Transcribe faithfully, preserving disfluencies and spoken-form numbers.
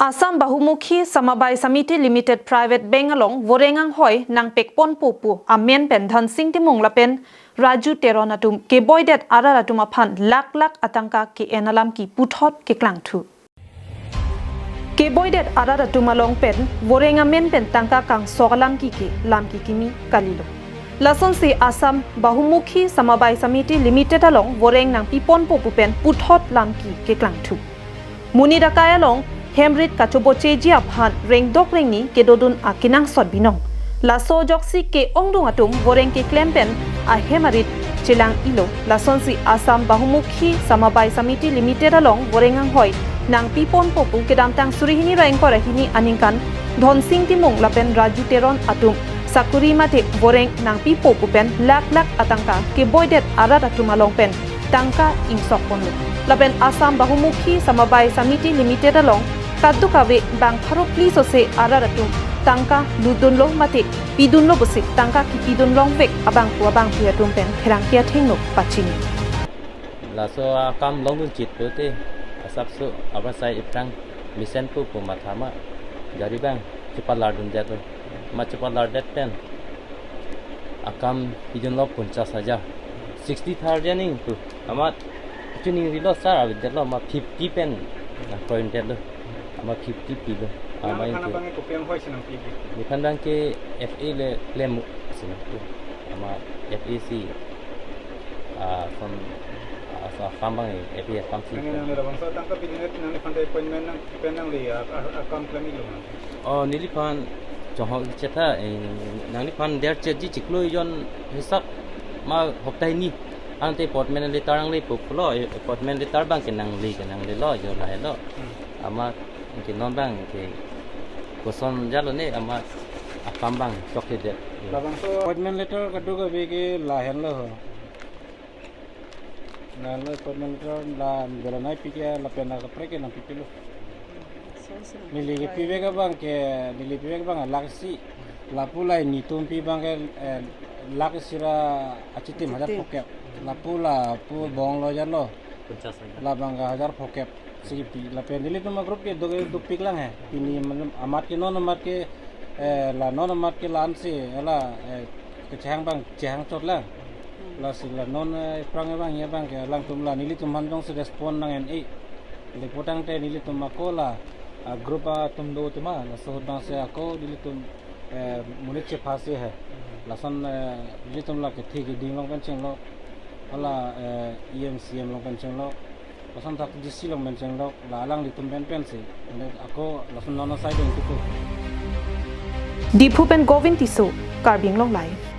Assam Bahumukhi Samabai Samiti Limited Private Bank along voreng anghoi nangpekponpo pu amen pen Dhansing Timung lapen Raju Teron atum keboidet arat atum aphan lakh lakh atangka ke-en alamki puthot keklangthu. Keboidet arat atum along pen voreng amen pen tangka kangsok alamki ke lamki kimi kalilo. Lasonsi Assam Bahumukhi Samabai Samiti Limited along voreng nangpiponpo pu pen puthot lamki keklangthu. Monit akai along hem rit kachobocheji aphan rengdok rengni kedodun akenangsot binong. Laso ajoksi ke-ongdung atum voreng keklem pen ahem arit chelang-ilo. Lasonsi Assam Bahumukhi Samabai Samiti Limited along voreng anghoi nangpiponpo pu kedamtang suri hini ra ingkoi ra hini aningkan Dhansing Timung lapen Raju Teron atum sakuri mate voreng nangpipo pu pen lakh lakh atangka keboidet arat atum along pen tangka ingsokponlo. Lapen Assam Bahumukhi Samabai Samiti Limited along kadokave bang pharo phli sose arat atum tangka lutdunlo mate pidunlo pusi tangka kipidun longvek abangphu abangphi atum pen pherangke athengno pachini. Laso akam longdun chit pulote asapso abar sai iphrang mesenpo pu matha ma gari bang chepalardundetlo. Ma chepalardet pen akam pidunlo ponchas hajar. Sixty thousand ning pu. Amat chuning rilo sir avedetlo ma fifty pen nangkroidetlo. Ama fifty pilo. Ama Nang ingke. Bang ke kopi anghoi si nangpi ke? Bukan bang ke F A le klem si nangpi. Ama F A si, ah, from, ah, so akam bang F A akam si. Nang, nang, nang, bangso tangka pidundet nangliphan appointment nangpi pen nangli, ah, ah, akam klem-iklo ma? Oh, neliphan chonghok chetha, eh, nangliphan der chetji chiklo ejon hisap ma hopta hini. Ante appointment letter nangle pulo, eh, appointment letter bang ke nangle ke nanglelo, jo lahelo. Hmm. Ama ke non bang ke koson jalo ne ama akam bang chokledet. Labangso appointment letter kadokave ke lahenlo ho. Lahenlo appointment letter la Dolanai pi ke lapen la kaprek ke nangpipilo. Neli kepivek abang ke, neli pivek abang lakh isi. Lapu la nelitum pi abang ke, eh, lakh isi ra achitim hajar Achitim. phokep. Lapu lapu bonglo jalo. Labang ke hajar phokep. Si kipi. Lapen nelitum agroup ke do, dopik lang he. Pini matlab amat ke non amat ke, eh, la non amat ke la-an si, la, eh, kechehang bang, chehang chot lang. Lasi la non, eh, iphrang abang ya bang ke alangtum la nelitum aphan jongsi respond nang-en-e. Lapu tangte nelitum ako la, ah, group atum do tema, laso ahut bang si ako nelitum, eh, monit chepha si he. Lason, eh, nelitum la kethe keding along pen chenglok. Hala, eh, E M C M along pen chenglok. Lason dak D C along pen chenglok. La alanglitum pen pensi. Ako lason non asai pen tuku. Diphu pen Govin Tisso, Karbi Anglong Live.